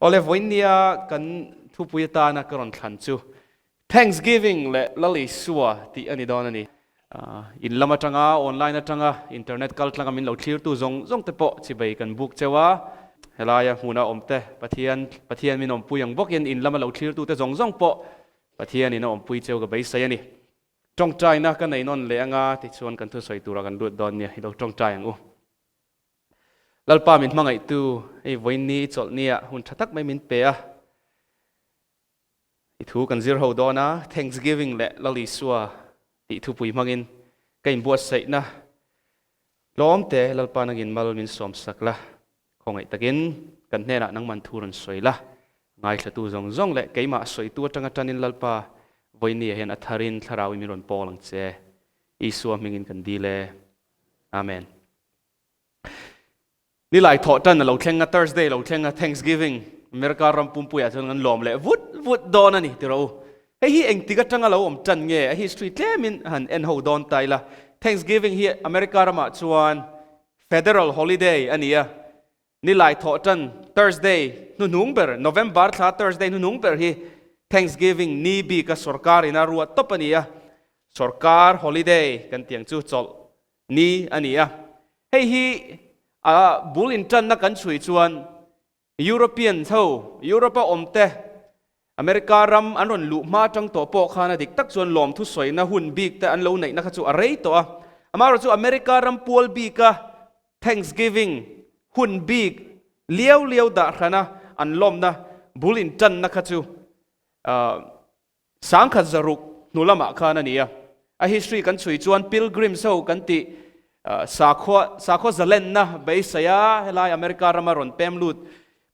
Awle vawiinnia kan thupui atana ka rawn thlan chu Thanksgiving leh Lal Isua tih a ni dawn a ni. In lam atanga, online atanga, internet kal tlanga min lo thlirtu zawng zawng te pawh chibei kan buk cheu a. Helaia hmuna awm te Pathian, Pathian min awmpui ang bawkin in lama lo thlirtu te zawng zawng pawh Pathianin a awmpui cheu ka beisei a ni. Tawngtaina ka nei nawn leh anga tichuan kan thusawi turah kan lut dawn nia, i lo tawngtai ang u. Lalpa min hmangaihtu, hei vawiin i chawlh nia hun tha tak mai min pe a. I thu kan zir ho dawn a, Thanksgiving leh Lal Isua tih thupui hmangin ka inbuatsaihna tlawmte Lalpa nangin mal min sawmsak la, khawngaih takin kan hnenah nangman thu rawn sawi la, ngaithlatu zawng zawng leh keimah sawitu atanga tanin Lalpa vawiinniah hian a tharin thlarauin min rawn pawl ang che. Isua hmingin kan dil e. Amen. Nilai thawh tan a lo thleng a, Thursday lo thleng a, Thanksgiving, America ram pumpuiah chuan kan lawm leh vut vut dawn a ni ti rawh u. Hei hi engtik atanga lo awm tan nge? A history tlemin han en ho dawn ta ila. Thanksgiving hi America ramah chuan federal holiday a ni a. Nilai thawh tan, Thursday, hnuhnung ber, November thla Thursday hnuhnung ber hi Thanksgiving ni bika sorkar ina ruat tawp a ni a. Sorkar holiday kan tiang chu chawlh ni a ni a. Hei hi a bul intanna kan chhui chuan Europeans ho, Europe-a awmte, America ram an rawn luh hma atang tawh pawh khan a dik tak chuan lawmthu sawina hun bik te an lo neihna kha chu a rei tawh a. Amaherawhchu America ram pual bika Thanksgiving hun bik liau liau dah hrana an lawmna bul intanna kha chu Sangkhat zaruk hnu lamah khan a ni a. A history kan chhui chuan Pilgrims ho kan tih sakhua sakhua zalenna beisei a helai America rama rawn pem lut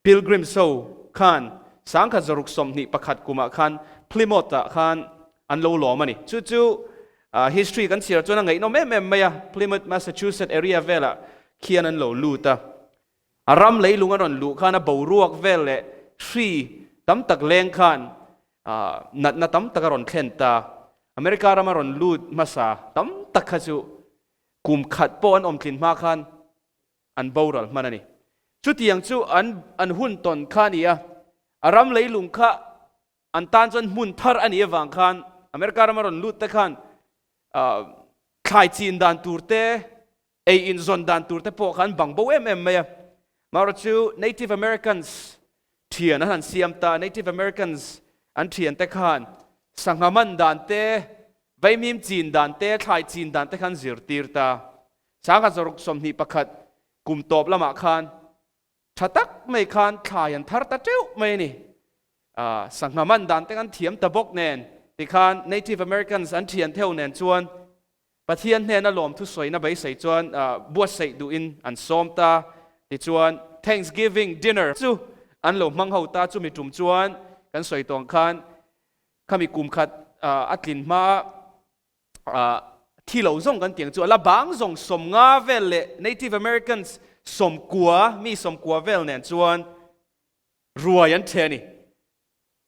Pilgrims ho khan sangkhat zaruk 21 kumah khan Plymouth ah khan an lo lawm a ni. Chu chu history kan chhiar chuan a ngaihnawm em em mai a, Plymouth, Massachusetts area velah khian an lo lut a. A ram leilung a rawn luh khan a boruak vel leh hri tam tak leng khan natna tam tak a rawn thlen ta. America rama rawn lut hmasa tam tak kha chu kum khat pawh an awm tlin hma khan an boral hman a ni. Chutiang chu an an hun tawn kha a ni a, a ram leilung kha an tan chuan hmun thar a nih avang khan America rama rawn lut te khan thlai chin dan tur te, Ei inzawn dan tur te pawh kha an bang bo em em mai a. Marawh chu Native Americans thian an han siam ta, Native Americans an thian te khan sangha man dan te, vaimim chin dan te, thlai chin dan te khan zirtir ta. Sangha 21 kum tawp lamah khan Tha tak mai khan thlai an thar ta teuh mai a ni. Sangha man dan te kan thiam ta bawk nen tikhan Native Americans an thian theu nen chuan Pathian hnena lawmthu sawina beisei chuan buatsaih duhin an sawm ta. Tichuan Thanksgiving dinner chu an lo hmang ho ta. Chumi tum chuan kan sawi tawng khan khami kum khat a tlin hma thi lo zawng kan tiang chu a la bang zawng 50 vel leh Native Americans 90 mi 90 vel nen chuan ruai an ṭhe a ni.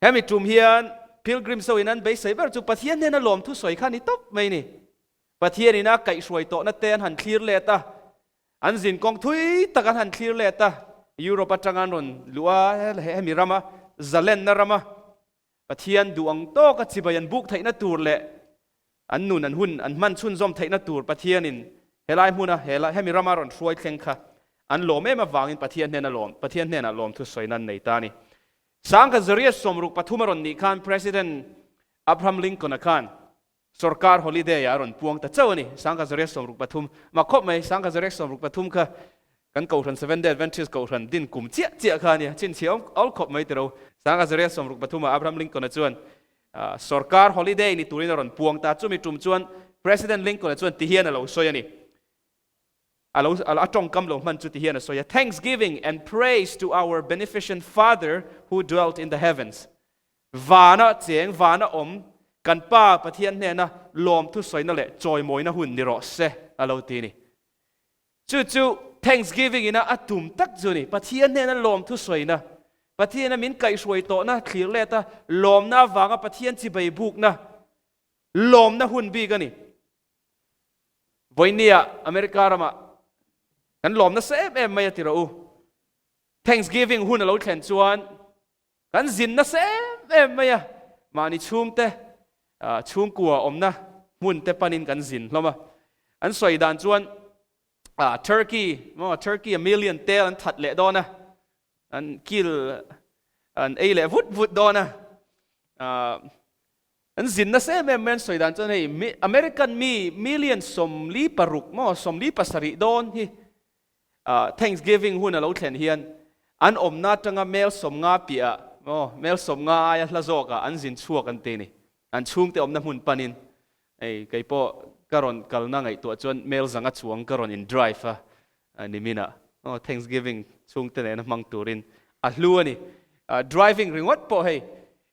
Hemi tum hian Pilgrims ho in an beisei ber chu Pathian hnena lawmthu sawi kha a ni tawp mai ni. Pathian ina kaihhruai tawhna te an han thlir let a, an zinkawng thui tak an han thlir let a, Europe atanga an rawn luh a, hemi rama zalenna rama Pathian duh ang tawka chibai an buk theihna tur leh an nun an hun an hman chhunzawm theihna tur Pathianin helai hmuna helai hemi rama rawn hruai thleng kha an lawm em avangin Pathian hnena lawm Pathian hnenah lawmthu sawi nan nei ta a ni. 1963 a rawn nih khan President Abraham Lincoln-a khan Sorkar holiday ah a rawn puang ta chauh a ni. 1963, mah khawp mai, 1963 kha kan Kohhran Seventh Day Adventist Kohhran din kum chiah chiah kha a nia, chhinchhiah awm awl khawp mai tiro. 1963 ah Abraham Lincoln-a chuan sorkar holiday ni turin a rawn puang ta. Chumi tum chuan President Lincoln-a chuan ti hian a lo sawi a ni. A lo, a tawngkam lo hman chu ti hian a sawi a, Thanksgiving and praise to our beneficent Father who dwelt in the heavens. Vana cheng, vana awm, kan Pa Pathian hnena lawmthu sawina leh chawimawina hun ni rawh se, a lo ti a ni. Chu chu Thanksgiving ina a tum tak chu a ni. Pathian hnena lawmthu sawina, Pathiana min kaihhruai tawhna thlir leta lawmna avanga Pathian chibei bukna, lawmna hun bik a ni. Vawinia America ramah kan lawm nasa em em mai a ti rawh u. Thanksgiving hun a lo thlen chuan. Kan zin nasa em em mai a, mahni chhungte chhungkua awmna hmun te panin kan zin hlawm a. An sawi dan chuan Turkey maw Turkey a million tel an that leh dawn a, an kil an ei leh vut vut dawn a. An zin nasa em em mai an sawi dan chuan hei American mi million 46 maw 47 dawn hi Thanksgiving hun a lo thlen hian an awmna atanga mel 50 piahah maw mel 50 aia hla zawkah an zin chhuak an ti a ni. An chhungte awmna hmun panin hei kei pawh ka rawn kalna ngaihtuah chuan mel 100 chuang ka rawn in drive a niminah aw Thanksgiving chhungte nena hmang turin a hlu a ni. Driving ringawt pawh hei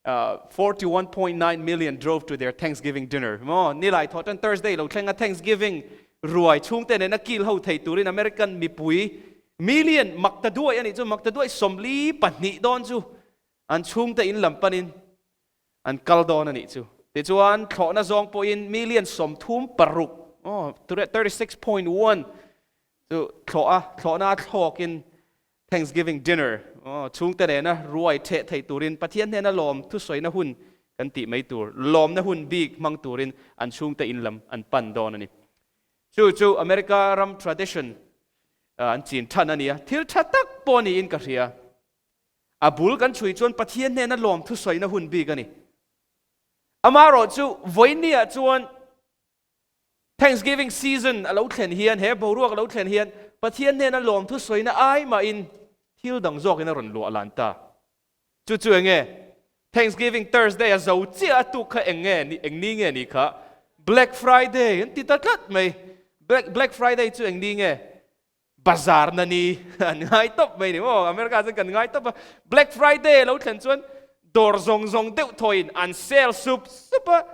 41.9 million drove to their Thanksgiving dinner. Maw, nilai thawh tan Thursday lo thleng a Thanksgiving ruai chhungte nena kil ho thei turin American mipui million mak ta duai a nih chu, mak ta duai 42 dawn chu an chhungte in lam panin an kal dawn a nih chu. Tichuan thlawhna zawng pawhin million 36, aw, 36.1 chu thlawh a, thlawhna a thlawkin Thanksgiving dinner, chhungte nena ruai theh theih turin Pathian hnena lawm thusawina hun kan tih mai tur, lawmna hun bik hmang turin an chhungte in lam an pan dawn a ni. Chu chu America ram tradition an chin than a ni a, thil tha tak pawh niin ka hria. A bul kan chhui chuan Pathian hnena lawm thusawina hun bik a ni. Amaherawhchu vawinia chuan Thanksgiving season a lo thlen hian, he boruak a lo thlen hian Pathian hnena lawmthu sawina ai mahin thil dang zawkin a rawn luah lan ta. Chu chu eng nge? Thanksgiving Thursday a zo chiah a tuk kha eng nge ni, eng ni nge ni kha? Black Friday an ti ta tlat mai. Black, Black Friday chu eng ni nge? Bazar na ni an ngai tawp mai ni maw? America chuan kan ngai tawp a. Black Friday a lo thlen chuan dawr zawng zawng deuh thawiin an sale sup sup a.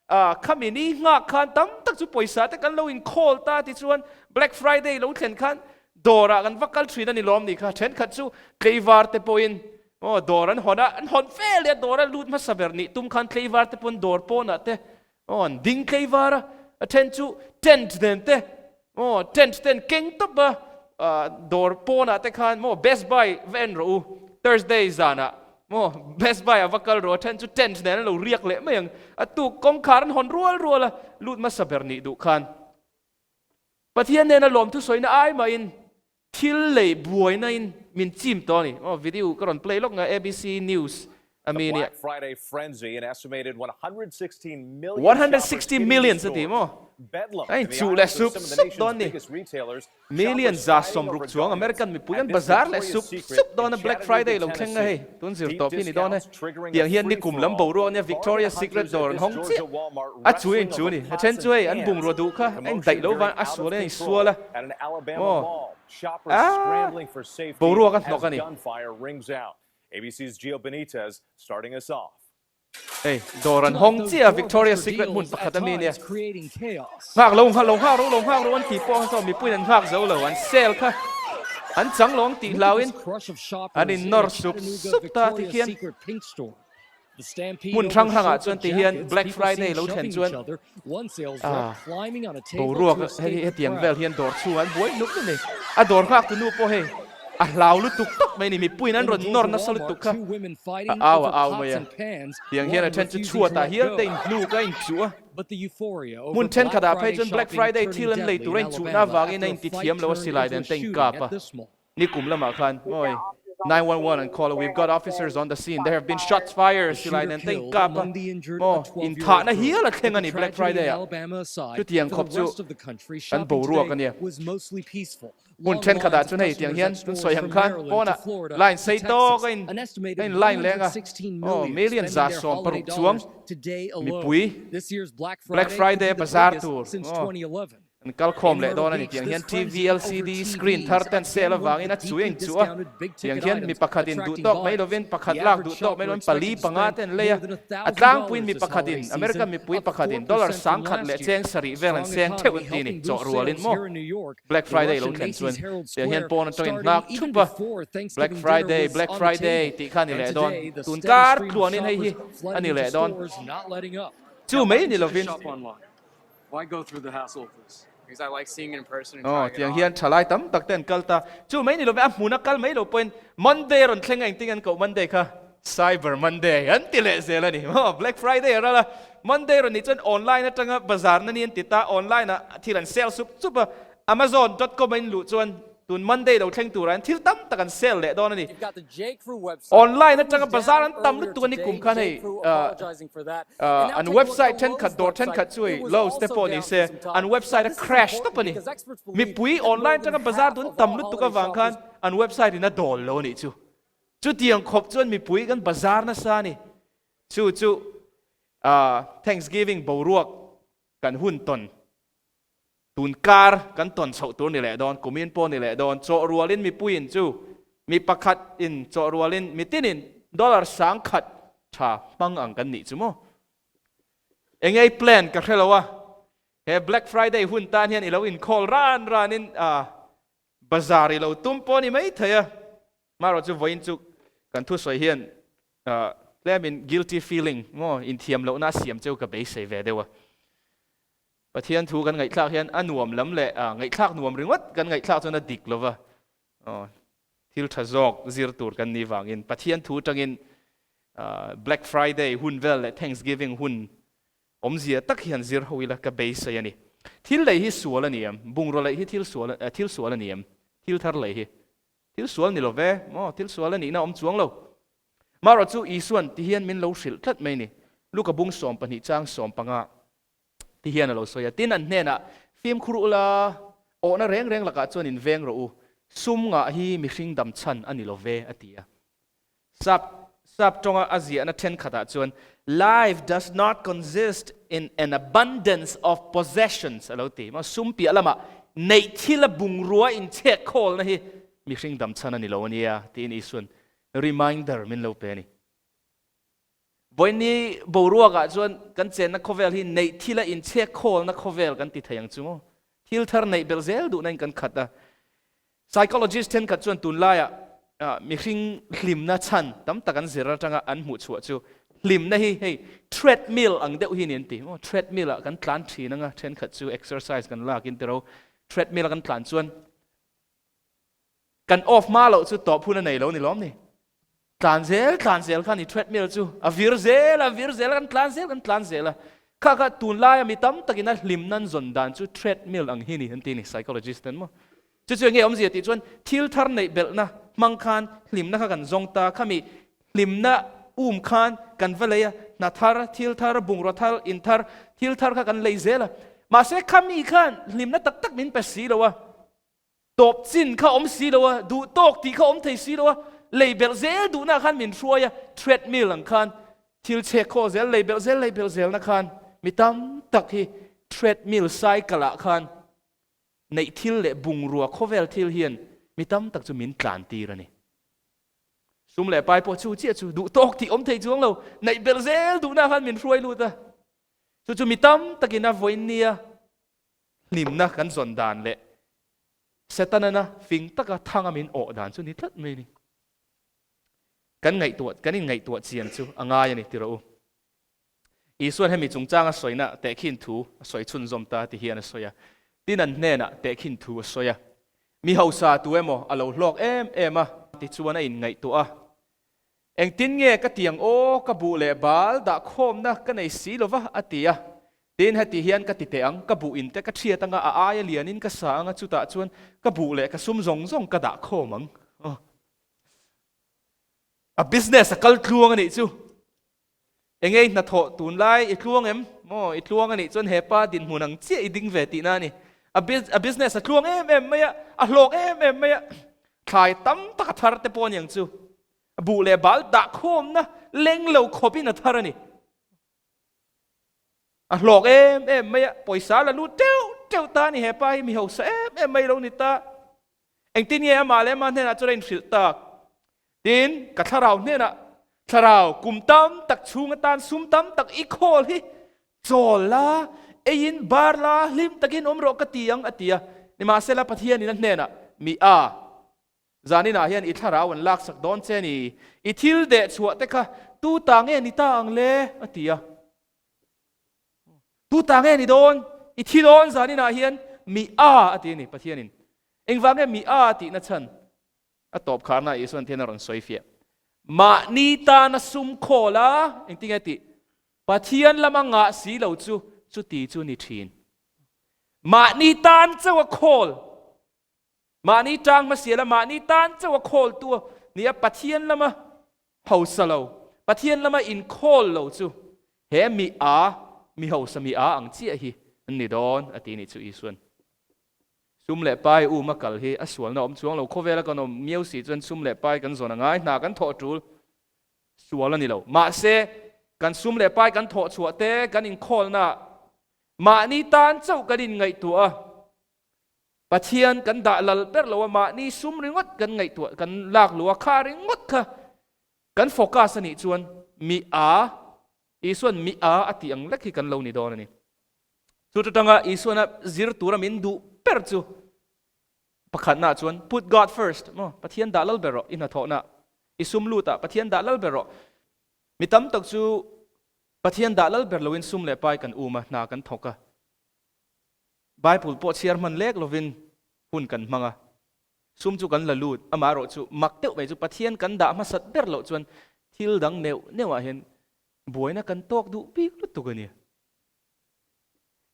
Ah, khami ni nghak khan tam tak chu pawisa te kan lo inkhawl ta tichuan Black Friday lo thlen khan dawrah kan va kal thin a ni lawm ni kha. Thenkhat chu tleivar te pawhin aw dawr an hawn a, an hawn fe leh a dawr a lut hmasa ber nih tum khan tleivar te pawn dawr pawnah te Aw an ding tlei var a, a then chu tent nen te, aw tent ten keng tawp a, dawr pawnah te khan maw Best Buy va en rawh u, Thursday zanah maw Best Buy ah va kal rawh, a then chu tent nen an lo riak leh mai ang, a tuk kawngkhar an hawn rual rual a, lut hmasa ber nih duh khan Pathian nena lawmthu sawina ai mahin Thil lei buaina in min chim tawh a ni. Aw video ka rawn play lawk nga ABC News a The mi nia. Black Friday frenzy, an estimated 116 million One hundred shoppers sixty hitting the million sa ti stores. maw? Bedlam A in the inchuh leh aisles of sup some of the sup nation's dawn ni. biggest retailers, Million shoppers za fighting 60 over chuang garments American mipui at an this bazar leh Victoria's sup Secret sup in dawn a Black Chattanooga, Friday lo thleng a hei. Tennessee. Tun zir Deep tawp hi ni dawn e. discounts triggering a Tiang hian nikum lam free-for-all. boruak nia Bargain Victoria's Secret hunters at dawr an this hawng Georgia chiah. Walmart A chu wrestling in chu over ni. A pots then chu and hei an pans. bungrua duh kha The a commotion indaih lo veering van a out of sual in a control insual a. at an Alabama Maw. mall. Shoppers Ah! scrambling for safety Boruak a hnawk as a ni. gunfire rings out. ABC's Gio Benitez starting us off. Hei, dawr an hawng chiah a, Victoria's Secret hmun pakhat a mi nia. Nghak lo, nghak lo, nghak ro lo, nghak ro an tih pawh kha saw mipuiin an nghak zo lo, an sale kha an chang lo ang tih hlauin an innawr sup sup ta ti khian. Hmun hrang hrangah chuan ti hian Black Friday lo thlen chuan ah boruak hei hetiang vel hian dawr chhungah an buai nuk a ni. A dawr nghak tu nu pawh hei a hlau lutuk tawp mai a ni, mipuiin an rawn nawr nasa lutuk kha a au a au mai a. Tiang hian a then chu chhuatah hial te inhnuk a inchuh a. Hmun thenkhatah phei chuan Black Friday thil an lei tur a inchuhna avangin a intithiam lo a silai nen te inkap a. Nikum lamah khan mawi 911 an call a, we've got officers on the scene, there have been shots fired silai nen te inkap a, maw inthahna hial a thleng a ni Black Friday ah, chutiang khawp chu kan boruak a nia. Hmun thenkhatah chuan hei tiang hian kan sawi ang khan pawnah line sei tawk a in a in line leng a, aw million 160 chuang mipui Black Friday bazar tur aw. An kal khawm leh dawn a ni. Tiang hian TV, LCD, screen thar ten sale avangin a chui a inchuh a. Tiang hian mi pakhatin duh tawk mai lovin, pakhat lak duh tawk mai lovin pali panga te an lei a. A tlangpuiin mi pakhatin, American mipui pakhatin dollar 1000 leh cheng sarih vel an seng theuh an ti a ni. Chawh rualin maw Black Friday lo thlen chuan tiang hian pawn atangin nghak thup a. Black Friday, Black Friday tih kha a ni leh dawn. Tun kar tluanin hei hi a ni leh dawn. Chu mai ni lovin. Why go through the hassle of this? Because I like seeing it in person and Aw, trying it tiang on. hian thalai tam tak te an kal ta. Chu mai ni love, a hmuna kal mai lo pawhin Monday rawn thleng a engtin an koh Monday kha? Cyber Monday an ti leh zel a ni maw? Black Friday a ral a, Monday rawn nih chuan online atanga bazar na ni an ti ta, online ah thil an sale sup sup a, Amazon dot com a in luh chuan tun Monday lo thleng turah hian thil tam tak an sale leh dawn a ni. Online atanga bazar an tam lutuk a ni kum khan hei an website thenkhat dawr thenkhat chu hei Lowe's te pawh ni se an website a crash tawp a ni. Mipui online atanga bazar dun tam lutuk avang khan an website in a dawl lo a nih chu. Chutiang khawp chuan mipui kan bazar nasa a ni. Chu chu Thanksgiving boruak kan hun tawn, tun kar kan tawn chhoh tur ni leh dawn, kumin pawh ni leh dawn, chawh rualin mipuiin chu mi pakhat in chawh rualin mitinin dollar 1000 tha hmang ang kan nih chu maw? Engei plan ka hre lo a, he Black Friday hun tan hian i lo inkhâwl ran ranin bazar i lo tum pawh a ni maithei a. Marawh chu vawiin chu kan thusawi hian tlemin guilty feeling maw inthiam lohna a siam cheu ka beisei ve deuh a. Pathian thu kan ngaihthlak hian a nuam lam leh ngaihthlak nuam ringawt kan ngaihthlak chuan a dik lova, thil tha zawk zir tur kan nih vangin Pathian thu atangin Black Friday hun vel leh Thanksgiving hun awmzia tak hian zir ho ila ka beisei a ni. Thil lei hi sual a ni em? Bungraw lei hi thil sual thil sual a ni em? Thil thar lei hi Thil sual ni lo ve, maw? Thil sual a nihna awm chuang lo. Marawh chu Isua'n ti hian min lo hrilh tlat mai ni. Luka bung 12 chang 15 ti hian a lo sawi a, Tin, an hnenah, Fimkhur ula, awhna reng reng lakah chuan in veng rawh u, sum ngah hi mihring dam chhan a ni lo ve, a ti a. Sap sap tawnga a ziahna thenkhatah chuan, Life does not consist in an abundance of possessions a lo ti. Maw sum piah lamah neih thila bungrua inchhek khawlna hi mihring dam chhan a ni lo a nia tiin Isua'n reminder min lo pe a ni. Vawiinni boruakah chuan kan chenna khawvel hi neih thila inchhek khawlna khawvel kan ti thei ang chu maw? Thil thar neih belh zel duhna in kan khat a. Psychologist thenkhat chuan tunlaiah mihring hlimna chhan tam tak an zir atanga an hmuh chhuah chu hlimna hi hei treadmill ang deuh hi ni an ti. Maw treadmill ah kan tlan thin anga thenkhat chu exercise kan lak in tiro treadmill a kan tlan chuan kan off hma loh chu tawp hun a nei lo ni lawm ni. Tlan zel tlan zel kha ni treadmill chu a vir zel a vir zel a kan tlan zel kan tlan zel a kha kha tunlaia mi tam takin a hlim nan zawn dan chu treadmill ang hi ni an ti ni psychologist ten maw chu chu enge awmzia tih chuan thil thar neih belhna hmang khan hlimna kha kan zawng ta khami hlimna um khan kan va lei a hna thar thil thar bungraw thar in thar thil thar kha kan lei zel a mahse khami khan hlimna tak tak min pe si lo a Tawp chin kha awm si lo a, duh tawk tih kha awm thei si lo a, lei belh zel duhna khan min hruai a, treadmill ang khan thil chhek khaw zel, lei belh zel, lei belh zelna khan mi tam tak hi treadmill cycle ah khan neih thil leh bungrua khawvel thil hian mi tam tak chu min tlan tir a ni. Sum leh pai pawh chu chiah chu duh tawk tih awm thei chuang lo, neih belh zel duhna khan min hruai lut a, chu chu mi tam takin a vawiin nia Hlimna kan zawn dan leh Setanana fing taka thanga min awh dan chu ni tlat mai a ni. Kan ngaihtuah, kan inngaihtuah chian chu a ngai a ni ti rawh u. Isuan hemi chungchanga sawina tehkhin thu a sawi chhunzawm ta ti hian a sawi a. Tin an hnenah tehkhin thu a sawi a. Mi hausa tu emaw a lo hlawk em em a tichuan a inngaihtuah a. Engtin nge ka ti ang aw, ka buh leh bal dah khawmna ka nei si lo va, a ti a. Tin, heti hian ka ti teh ang, ka buh in te ka thiat anga a aia lianin ka sa anga chutah chuan ka buh leh ka sum zawng zawng ka dah khawm ang. A business a kal tluang a nih chu. Enge i hnathawh tunlai i tluang em? Maw, i tluang a nih chuan hepa dinhmun ang chiah i ding ve tihna a ni. A business a tluang em em mai a, a hlawk em em mai a, thlai tam tak a thar te pawh a ni ang chu. A buh leh bal dah khawmna leng lo khawpin a thar a ni. A hlawk em em mai a, pawisa la lut teuh teuh ta a ni hepa hi mi hausa em em mai lo ni ta. Engtin nge amah leh amah hnenah chuan a inhrilh tak? Tin, ka thlarau hnenah, Thlarau, kum tam tak chhung atan sum tam tak i khawl hi chawl la, eiin bar la, hlim takin awm rawh ka ti ang, a ti a. Nimahsela, Pathianin a hnenah, Mi a, zaninah hian i thlarau an laksak dawn che ni, i thil deh chhuah te kha tu ta nge ni ta ang le? a ti a. Tu ta nge ni dawn? I thi dawn zaninah hian mi a a ti a ni Pathianin. Engvang nge mi a a tihna chhan? A tawp kharna Isuan thian a rawn sawi fiah. Mahni tana sum khawl a, engtin nge tih? Pathian lama ngah si lo chu chuti chu ni thin. Mahni tan chauh a khawl, mahni tang hmasial a mahni tan chauh a khawl tu nia Pathian lama hausa lo, Pathian lama inkhawl lo chu he mi a, mi hausa mi a ang chiah hi an ni dawn a ti nih chu Isuan. Sum leh pai um a kal hi a sualna awm chuang lo, khawvela kan awm miau si chuan sum leh pai kan zawn a ngai, hna kan thawh tul sual a ni lo. Mahse, kan sum leh pai kan thawh chhuah te, kan inkhawlna mahni tan chauh kan inngaihtuah a, Pathian kan dah lal ber lo a, mahni sum ringawt kan ngaihtuah, kan lak luh a, kha ringawt kha kan focus a nih chuan mi a, Isuan mi a a tih ang lek hi kan lo ni dawn a ni. Chu atanga Isuana zir tura min duh ber chu Pakhatnaah chuan put God first maw, Pathian dah lal ber rawh i hnathawhnaah, i sum lutah Pathian dah lal ber rawh. Mi tam tak chu Pathian dah lal ber loin sum leh pai kan um a, hna kan thawk a. Bible pawh chhiar hman lek lovin hun kan hmang a, sum chu kan la lut, amaherawhchu mak deuh mai chu Pathian kan dah hmasat ber loh chuan thil dang neuh neuhah hian buaina kan tawk duh bik lutuk a ni.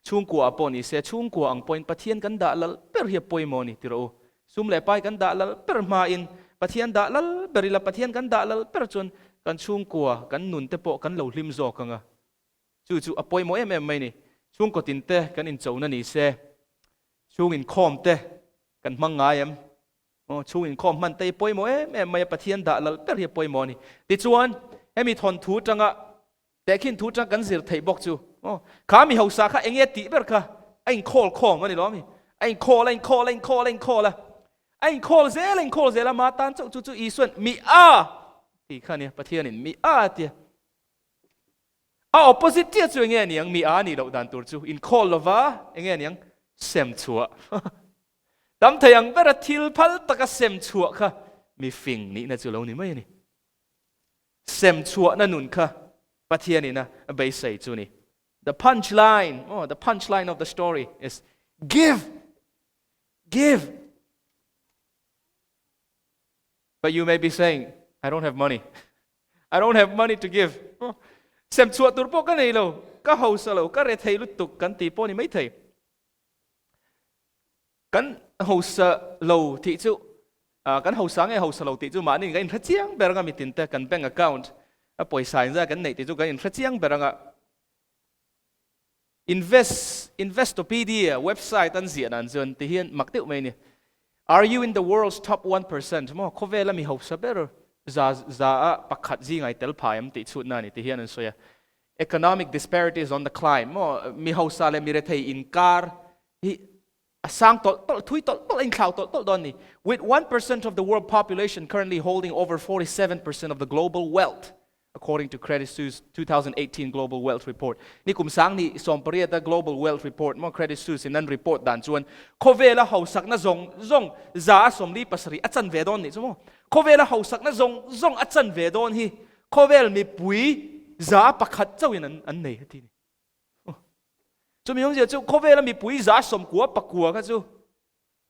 Chhungkua ah pawh ni se, chhungkua ang pawhin Pathian kan dah lal ber hi a pawimawh a ni ti rawh u. Sum leh pai kan dah lal ber hmain Pathian dah lal ber ila, Pathian kan dah lal ber chuan kan chhungkua, kan nun te pawh kan lo hlim zawk ang a. Chu chu a pawimawh em em mai a ni. Chhungkaw tin te kan inchona ni se, chhung inkhawm te kan hmang ngai em? Aw, chhung inkhawm hman te hi pawimawh em em mai a, Pathian dah lal ber hi a pawimawh a ni. Tichuan, hemi thawnthu tanga Tehkhin thu chang kan zir theih bawk chu. Aw, kha mi hausa kha enge tih ber kha a inkhawl khawm a ni lo ami? A inkhawl, a inkhawl, a inkhawl, a inkhawl a. A inkhawl zel, a inkhawl zel a, ma tan chauh chu chu Isuan mi a tih kha a nia, Pathianin mi a a tia. A opposite chiah chu enge a niang? Mi a nih loh dan tur chu inkhawl lova enge a niang? Sem chhuah. Tam thei ang bera thil phal taka sem chhuah kha mi fing nihna chu lo ni mai a ni. Sem chhuahna nun kha Pathianin a beisei chu ni. The punch line, oh, the punch line of the story is give! Give! But you may be saying, I don't have money. I don't have money to give. Oh, sem chhuah tur pawh ka nei lo, ka hausa lo, ka rethei lutuk kan ti pawh ni mai thei. Kan hausa lo tih chu kan hausa nge hausa lo tih chu mahni kan inhre chiang ber anga mitin te kan bank account a pawisa inzai kan neih tih chu kan inhre chiang ber anga invest Investopedia website an ziah dan chuan ti hian mak deuh mai a ni. Are you in the world's top 1% maw khawvela mi hausa ber za za a pakhat zingai tel phai em tih chhutna a ni ti hian an sawi a. Economic disparities on the climb maw mi hausa leh mi rethei inkar hi a sang tawlh tawlh, thui tawlh tawlh, a inthlau tawlh tawlh dawn a ni. With 1% of the world population currently holding over 47% of the global wealth, according to Credit Suisse 2018 Global Wealth Report. Ni kum sang ni sawmpariat a Global Wealth Report maw Credit Suisse in an report dan chuan khawvela hausakna zawng zawng za a 47 a chan ve dawn nih chu maw. Khawvela hausakna zawng zawng a chan ve dawn hi khawvel mipui za pakhat chauhin an an nei a ti ni. Chumi awmzia chu khawvela mipui za sawmkua pakua kha chu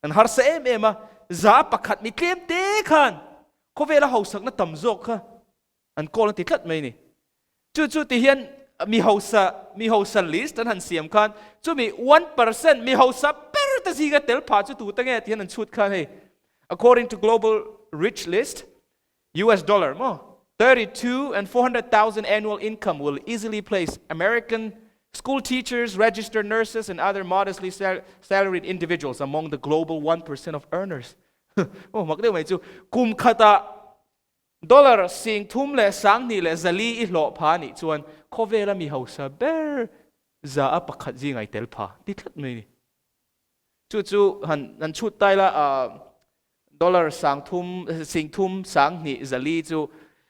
an harsa em em a, za pakhat mi tlem te khan khawvela hausakna tam zawk kha an kawl an ti tlat mai a ni. Chu chu ti hian mi hausa mi hausa list an han siam khan chumi 1% mi hausa ber te zinga tel phah chu tute nge ti hian an chhut khan hei according to global rich list US dollar maw 32 and 400,000 annual income will easily place American school teachers, registered nurses and other modestly salaried individuals among the global 1% of earners. Oh mak deuh mai chu kum khata dollar sing thum leh sang hnih leh zali i hlawh pha nih chuan khawvela mi hausa ber za a pakhat zingai tel pha ti tlat mai ni. Chu chu han han chhut tai la dollar sang thum sing thum sang hnih zali chu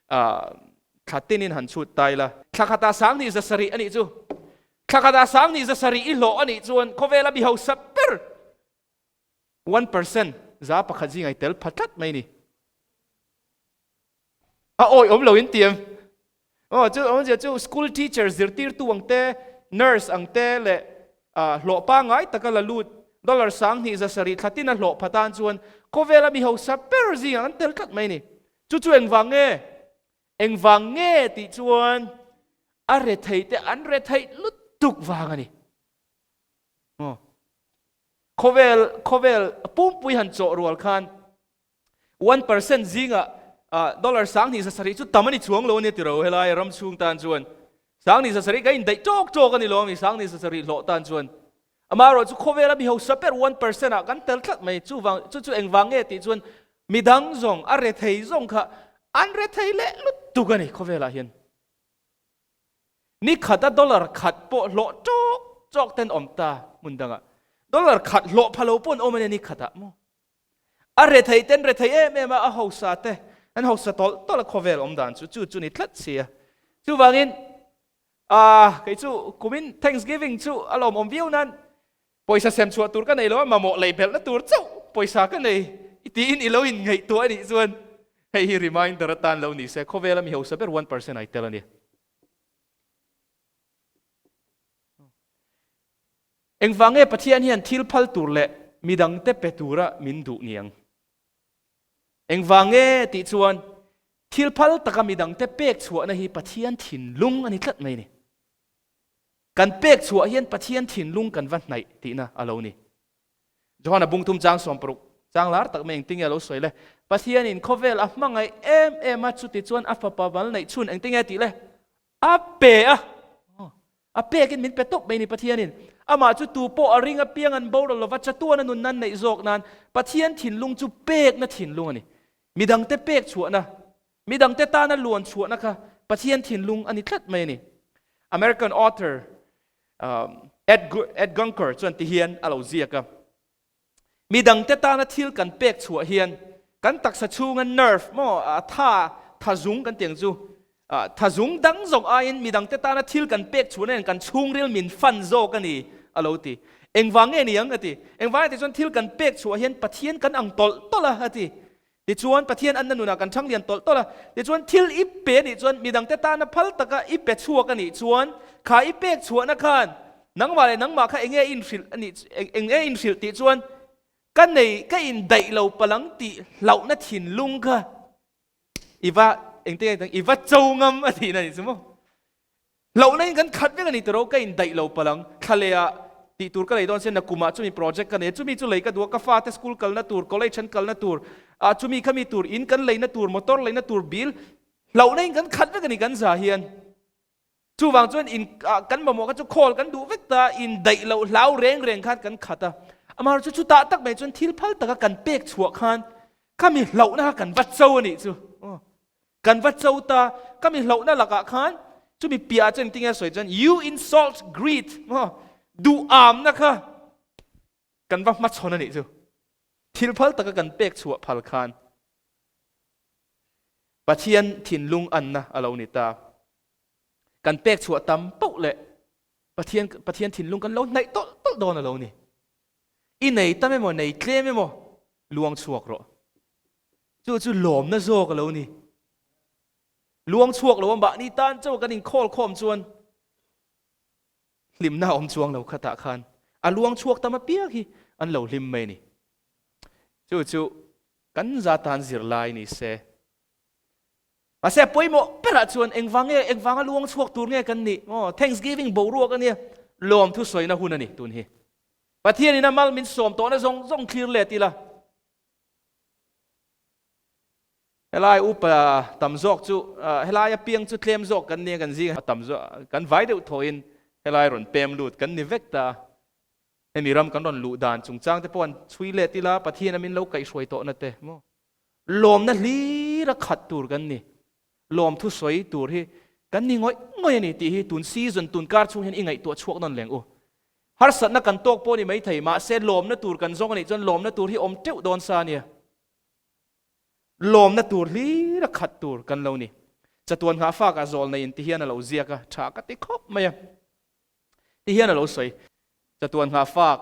thla tinin han chhut tai la. Thla khatah sang hnih za sarih a nih chu. Thla khatah sang hnih za sarih i hlawh a nih chuan khawvela mi hausa ber 1% za pakhat zingai tel pha tlat mai ni. A awi awm lo in tiam. Aw chu awmzia chu school teacher zirtirtu ang te, nurse ang te leh hlawh pangngai taka la lut dollar 2000 sarih thla tin a hlawh pha tan chuan khawvela mi hausa ber zingah an tel tlat mai a ni. Chu chu engvang nge? Engvang nge tih chuan a rethei te an retheih lutuk vang a ni. Maw? Khawvel khawvel pumpui han chawh rual khan 1% zingah dollar 2700 chu tam a ni chuang lo a nia tiro helai ram chhung tan chuan 2700 kan indaih tawk tawk a ni lo a mi 2700 hlawh tan chuan amaherawh chu khawvela mi hausa ber 1% ah kan tel tlat mai chuvang chu chu engvang nge tih chuan midang zawng a rethei zawng kha an rethei leh lutuk a ni khawvelah hian. Ni khata dollar khat pawh hlawh tawk tawk ten awm ta hmun dangah. Dollar khat hlawh pha lo pawh an awm a nia ni khatah maw. A rethei ten rethei em em a, a hausa te an hausa tawlh tawlh a khawvel awm dan chu chu chu ni tlat si a. Chuvangin ah kei chu kumin Thanksgiving chu a lawmawm viau nan pawisa sem chhuah tur ka nei lo a, mamawh lei belhna tur chauh pawisa ka nei tiin i lo inngaihtuah a nih chuan hei hi reminder atan lo ni se khawvela mi hausa ber 1% ai tel a ni. Engvang nge Pathian hian thil phal tur leh midangte pe tura min duh niang? Engvang nge tih chuan thil phal taka midangte pek chhuahna hi Pathian thinlung a ni tlat mai ni. Kan pek chhuah hian Pathian thinlung kan va hnaih tihna a lo ni. Johana bungthum chang 60 chang lar tak mai engtinge a lo sawi le? Pathianin khawvel a hmangaih em em a, chuti chuan a fapa mal neih chhun engtinge a tih le? A pe a. A pekin min pe tawp mai ni Pathianin. Amah chu tu pawh a ring apiang an boral lova chatuan a nun nan neih zawk nan Pathian thinlung chu pekna thinlung a ni. Midangte pek chhuahna, midangte tana luan chhuahna kha Pathian thinlung a ni tlat mai a ni. American author Ed, Ed Gunker chuan ti hian a lo ziak a. Midangte tana thil kan pek chhuah hian kan taksa chhunga nerve maw tha thazung kan tiang chu thazung dang zawng aiin midangte tana thil kan pek chhuahna hian kan chhungril min fan zawk a ni a lo ti. Engvang nge ni ang a ti. Engvang nge ti chuan thil kan pek chhuah hian Pathian kan ang tawlh tawlh a a ti. Tichuan, Pathian anna nunah kan chhang lian tawlh tawlh a. Tichuan, thil i pe a nih chuan, midangte tana phal taka i pe chhuak a nih chuan, kha i pek chhuahna khan nangmah leh nangmah kha enge inhrilh a nih, enge inhrilh tih chuan ka nei, ka indaih lo palang tih hlauhna thinlung kha i va, engtin nge i va cho ngam a tihna a nih chu maw? Hlauhna in kan khat vek a ni tiro, ka indaih lo palh ang. Thla leh ah tih tur ka lei dawn sia, nakum ah chumi project ka nei a, chumi chu lei ka duh a, ka fate school kalna tur, college an kalna tur, ah chumi khami tur, in kan leina tur, motor leina tur bill, hlauhna in kan khat vek a ni kan za hian. Chuvang chuan in ah kan mamawh kha chu call kan duh vek ta, indaih loh hlau reng reng khan kan khat a. Amaherawhchu chutah tak mai chuan thil phal taka kan pek chhuah khan khami hlauhna kha kan va cho a nih chu. Kan va cho ta, ka mi hlauhna lakah khan chumi piahah chuan engtin nge a sawi chuan you insult greed maw duh amna kha kan va hmachhawn a nih chu. Thil phal taka kan pek chhuah phal khan Pathian thinlung anna a lo ni ta. Kan pek chhuah tam poh leh Pathian Pathian thinlung kan lo hnaih tawlh tawlh dawn a lo ni. I nei tam emaw nei tlem emaw luang chhuak rawh. Chu chu lawmna zawk a lo ni. Luang chhuak lo a mahni tan chauh kan inkhawl khawm chuan hlimna a awm chuang lo khatah khan a luang chhuak tam apiang hi an lo hlim mai a ni. Chu chu kan za tan zirlai ni se. Mahse a pawimawh berah chuan engvang nge engvanga luang chhuak tur nge kan nih? Aw, Thanksgiving boruak a nia, lawmthu sawina hun a ni tun hi. Pathianin a mal min sawm tawhna zawng zawng thlir let ila. Helai upa tam zawk chu helai apiang chu tlem zawk kan nia kan zing a tam zawk kan vai deuh thawhin helai rawn pem lut kan ni vek ta. Hemi ram kan rawn luh dan chungchang te pawh an chhui let ila Pathian a min lo kaihhruai tawhna te maw. Lawmna hlir a khat tur kan ni. Lawmthu sawi tur hi kan ni ngawih ngawih a ni tih hi tun season, tun kar chhung hian i ngaihtuah chhuak nawn leng u. Harsatna kan tawk pawh a ni maithei, mahse lawmna tur kan zawng a nih chuan lawmna tur hi awm teuh dawn sa a nia. Lawmna tur hlir a khat tur kan lo ni. Chatuan nghahfak ah zawl nei in ti hian a lo ziak a, tha ka ti khawp mai a. Ti hian a lo sawi. Chatuan nghahfak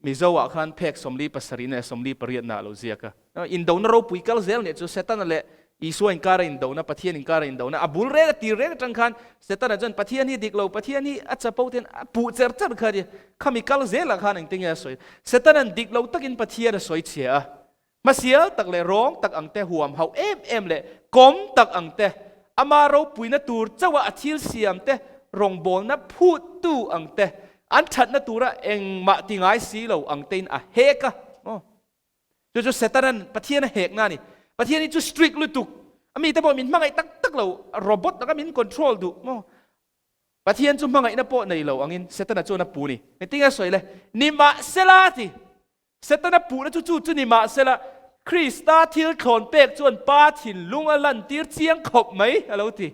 Mizo ah khan phek 47 leh 48 na a lo ziak a. Indona ropui kal zel nih chu Setana leh Isua inkara indona, Pathian inkara indona, a bul reng a tir reng atang khan Setana chuan Pathian hi dik lo, Pathian hi a chapo ten a puh cher cher kha a ni. Khami kal zelah khan engtin nge a sawi? Setana'n dik lo takin Pathian a sawi chhia a. Hmasial tak leh rawng tak ang te, huam hauh em em leh kawm tak ang te. Ama ropuina tur chauha a thil siam te rawngbawlna phuttu ang te, an thatna tura engmah ti ngai si lo ang tein a hek a. Aw. Chu chu Setanan Pathian a hekna a ni. Pathian hi chu strict lutuk. A mite pawh min hmangaih tak tak lo, robot taka min control duh maw? Pathian chu hmangaihna pawh nei lo angin Setana chuan a pu ni. Engtin nge a sawi le? Nimahsela a ti. Setana puhna chu chu chu nimahsela Krista thil thlawn pek chuan Pa thinlung a lantir chiang khawp mai a lo ti.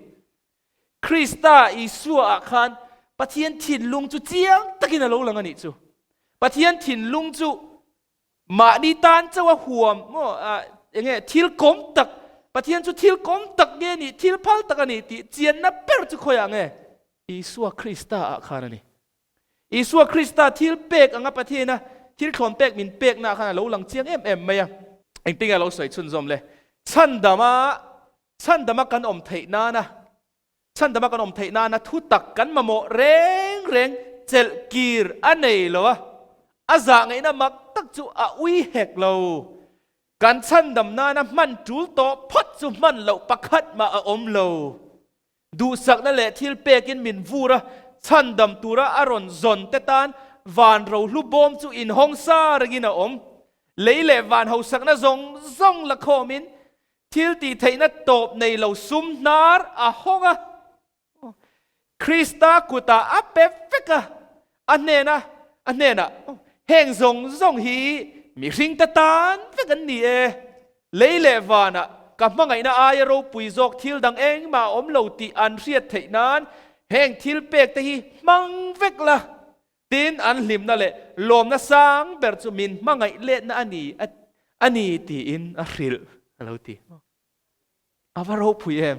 Krista Isua ah khan Pathian thinlung chu chiang takin a lo lang a nih chu. Pathian thinlung chu Mahni tan chauh a huam maw enge thil kawm tak, Pathian chu thil kawm tak nge nih, thil phal tak a ni tih chianna ber chu khawiah nge? Isua Krista ah khan a ni. Isua Krista thil pek anga Pathiana thil thlawn pek min pekna ah khan a lo lang chiang em em mai a. Engtin nge a lo sawi chhunzawm le? Chhandama, chhandama kan awm theih nana Chhandama kan awm theih nana thu tak kan mamawh reng reng chelh kir a nei lo a, a zah ngaihna mak tak chu a ui hek lo. Kan chhandam nana hman tul tawh phawt chu hman loh pakhat mah a awm lo. Duhsakna leh thil pekin min vur a, chhandam tura a rawn zawn te tan van rohlu bawm chu inhawng sa rengin a awm. Lei leh van hausakna zawng zawng la khawmin Thil tih theihna tawp nei lo sum hnar a hawng a, Krista kutah a pe vek a, a hnena a hnenah, Heng zawng zawng hi mihringte tan vek an ni e, lei leh vanah ka hmangaihna aia ropui zawk thil dang engmah a awm lo tih an hriat theih nan heng thil pekte hi hmang vek la, Tin, an hlimna leh lawmna sang ber chu min hmangaih letna a ni a ni tiin a hrilh a lo ti. A va ropui em!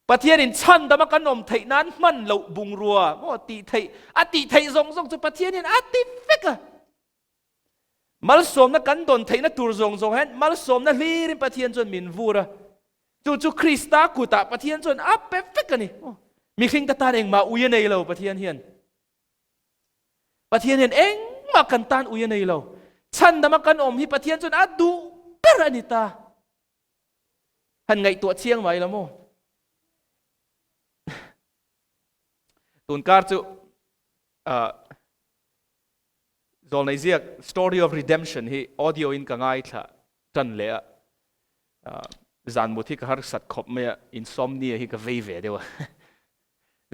Pathianin chhandama kan awm theih nan hman loh bungrua maw tih theih a tih theih zawng zawng chu Pathianin a ti vek a. Malsawmna kan dawn theihna tur zawng zawng hian malsawmna hlirin Pathian chuan min vur a. Chu chu Krista kutah Pathian chuan a pe vek a ni. Mihring ka tan engmah ui a nei lo Pathian hian. Pathian hian engmah kan tan ui a nei lo. Chhandama kan awm hi Pathian chuan a duh ber a ni ta. Han ngaihtuah chiang mai la maw? Tunkar chu uh, Zawlnei ziak Story of Redemption hi audio in ka ngaithla tan leh a, zan mut hi ka harsat khawp mai a, insomnia hi ka vei ve deuh a.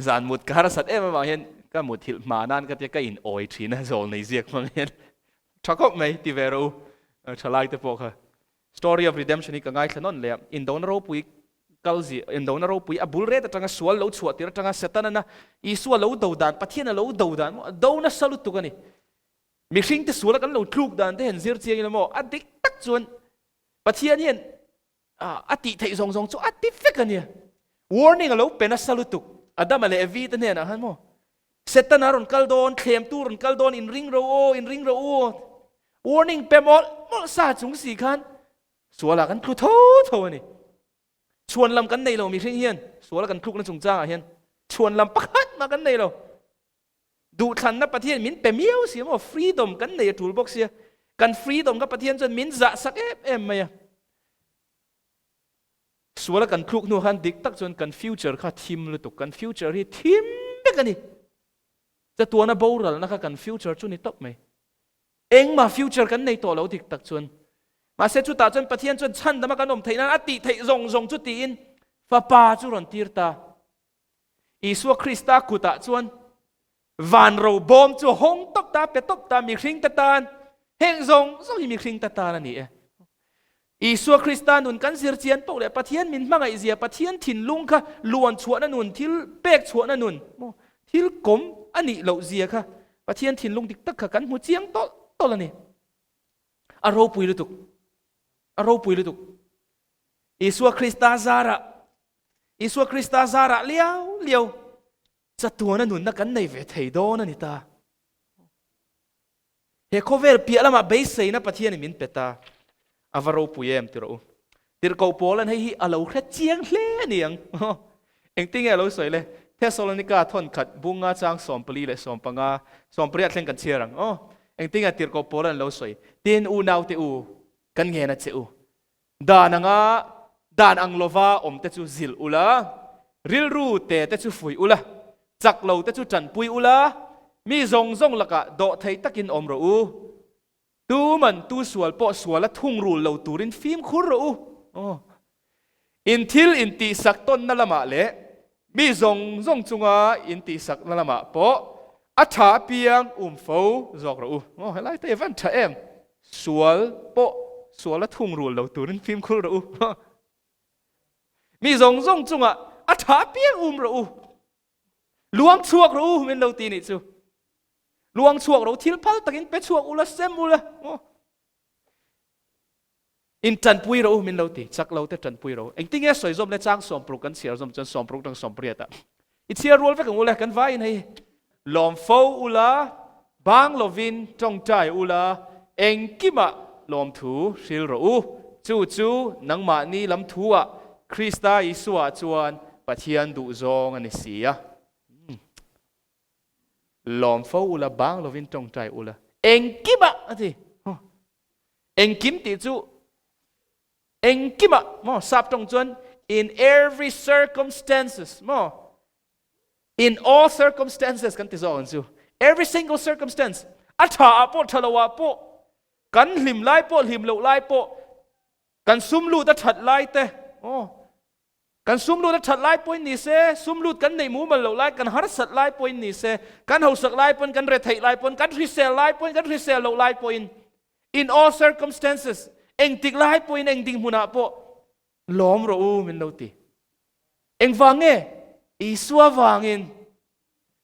Zan mut ka harsat em avang hian ka muthilh hma nan ka tia ka in awi thin a zawlnei ziak hmang hian. Tha khawp mai ti ve rawh u, thalai te pawh kha. Story of Redemption hi ka ngaithla nawn leh a, indona ropui kal zia, indona ropui a bul ret atanga sual lo chhuah tir atanga Setana Isua lo do dan, Pathian a lo do dan maw, a do nasa lutuk a ni. Mihring te suala kan lo tluk dan te hian zir chiang ila maw, a dik tak chuan Pathian hian a tih theih zawng zawng chu a ti vek a nia. Warning a lo pe nasa lutuk Adama leh Evi te hnenah khan maw, Setana rawn kal dawn, thlemtu rawn kal dawn, inring ro aw, inring ro u. Warning pe mawlh mawlh sa chung si khan sualah kan tlu tho tho a ni. Chhuan lam kan nei lo mihring hian suala kan tlukna chungchangah hian chhuan lam pakhat mah kan nei lo. Duhthlanna Pathian min pe miau si maw, freedom kan nei a tul bawk sia. Kan freedom kha Pathian chuan min zah sak em em mai a. Suala kan thluk hnu khan dik tak chuan kan future kha thim lutuk, kan future hi thim vek a ni. Chatuana boralna kha kan future chu ni tawp mai. Engmah future kan nei tawh lo dik tak chuan. Mahse chutah chuan Pathian chuan chhandama kan awm theih nan a tih theih zawng zawng chu tiin Fapa chu rawn tir ta. Isua Krista kutah chuan van ro bawm chu hawng tawp ta, pe tawp ta, mihring te tan, heng zawng zawng hi mihring te tan a ni e. Isua Krista nun kan zir chian poh leh Pathian min hmangaih zia, Pathian thinlung kha luan chhuahna nun, thil pek chhuahna nun, maw, thil kawm a nih loh zia kha Pathian thinlung dik tak kha kan hmu chiang tawlh tawlh a ni. A ropui lutuk. A ropui lutuk. Isua Krista zarah Isua Krista zarah liau liau chatuana nunna kan nei ve thei dawn a ni ta. He khawvel piah lamah beiseina Pathianin min pe ta. A va ropui em ti rawh u. Tirhkoh Paula'n hei hi a lo hre chiang hle a ni ang. Engtin nge a lo sawi le? Thesalonika thawn khat bunga chang 14 leh 15, 18 thleng kan chhiar ang. Aw, engtin nge Tirhkoh Paula'n a lo sawi? Tin, unaute u, kan ngen a che u. Dan anga. Dan ang lova awm te chu zilh ula, rilru te te chu fuih ula, chak lo te chu tanpui ula, mi zawng zawng lakah dawhthei takin awm rawh u. Tuman tu sual pawh suala thungrul lo turin fimkhur rawh u. Aw. In thil intihsak tawnna lamah leh mi zawng zawng chunga intihsakna lamah pawh a tha apiang um fo zawk rawh u. Aw, helai te hi van tha em? Sual pawh suala thungrul lo turin fimkhur rawh u. Mi zawng zawng chungah a tha apiang um rawh u. Luang chhuak rawh u min lo ti nih chu. Luang chhuak rawh u, thil phal takin pe chhuak ula, sem ula. Aw. In tanpui rawh u min lo ti, chak lo te tanpui rawh u. Engtinge sawi zawm le chang sawmpruk kan chhiar zawm chuan sawmpruk tang sawmpriat ah i chhiar rual vek ang u le kan vaiin hei. Lawm fo ula, bang lovin tawngtai ula, engkimah lawmthu hril rawh u. Chu chu nangmahni lam thuah Krista Isua chuan Pathian duhzawng a ni si a. Lawm fo ula, bang lovin tawngtai ula, engkimah a ti. Engkim tih chu engkimah maw sap tawng chuan in every circumstances maw in all circumstances kan ti zawk ang chu every single circumstance a tha ah pawh tha lo ah pawh kan hlim lai pawh hlim loh lai pawh kan sum lut a that lai te aw Kan sum lut a that lai pawhin ni se, sum lut kan neih mumal loh lai, kan harsat lai pawhin ni se, kan hausak lai pawhin, kan retheih lai pawhin, kan hrisel lai pawhin, kan hrisel loh lai pawhin, in all circumstances, engtik lai pawhin, eng dinghmunah pawh lawm rawh u min lo ti. Engvang nge? Isua vangin,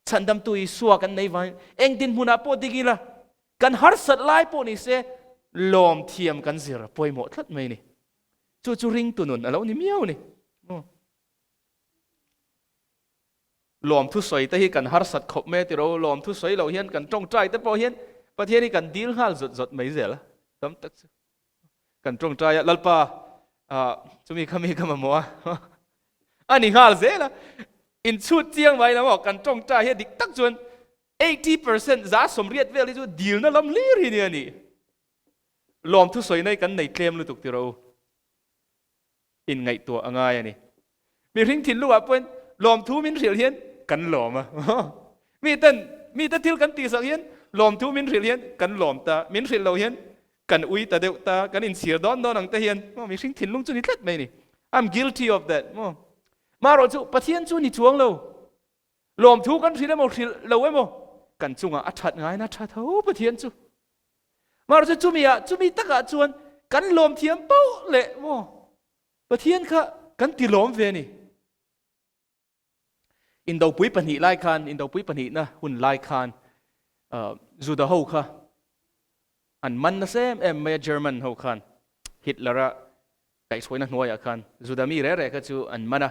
chhandamtu Isua kan nei vangin, eng dinhmunah pawh ding ila, kan harsat lai pawh ni se, lawm thiam kan zir a pawimawh tlat mai ni. Chu chu ringtu nun a lo ni miau ni. Lawmthu sawi te hi kan harsat khawp mai a ti ro, lawmthu sawi loh hian kan tawngtai te pawh hian Pathian hi kan dil nghal zawt zawt mai zel a, tam tak chu kan tawngtai a, Lalpa chumi kha mi ka mamawh a, a ni nghal zel a, inchhut chiang mai lo maw, kan tawngtai hi a dik tak chuan 80% 80% vel hi chu dilna lam hlir hi nia ni. Lawmthu sawi nai kan nei tlem lutuk tiro u. Inngaihtuah a ngai a ni. Mihring thinlungah pawhin lawmthu min hrilh hian kan lawm a. Miten mite thil kan tihsak hian lawmthu min hrilh hian kan lawm ta, min hrilh lo hian kan ui ta deuh ta, kan inchhir dawn dawn ang te hian maw mihring thinlung chu ni tlat mai a ni. I'm guilty of that maw. Marawh chu Pathian chu ni chuang lo. Lawmthu kan hrilh emaw hrilh lo emaw kan chungah a that ngaina a tha tho Pathian chu. Mahse chumi ah chumi takah chuan kan lawm thiam pauh leh maw Pathian kha kan ti lawm ve a ni. Indopui pahnih lai khan Indopui pahnihna hun lai khan Juda ho kha an man nasa em em mai a German ho khan Hitler a Kaihhruaina hnuaiah khan Juda mi reh reh kha chu an man a,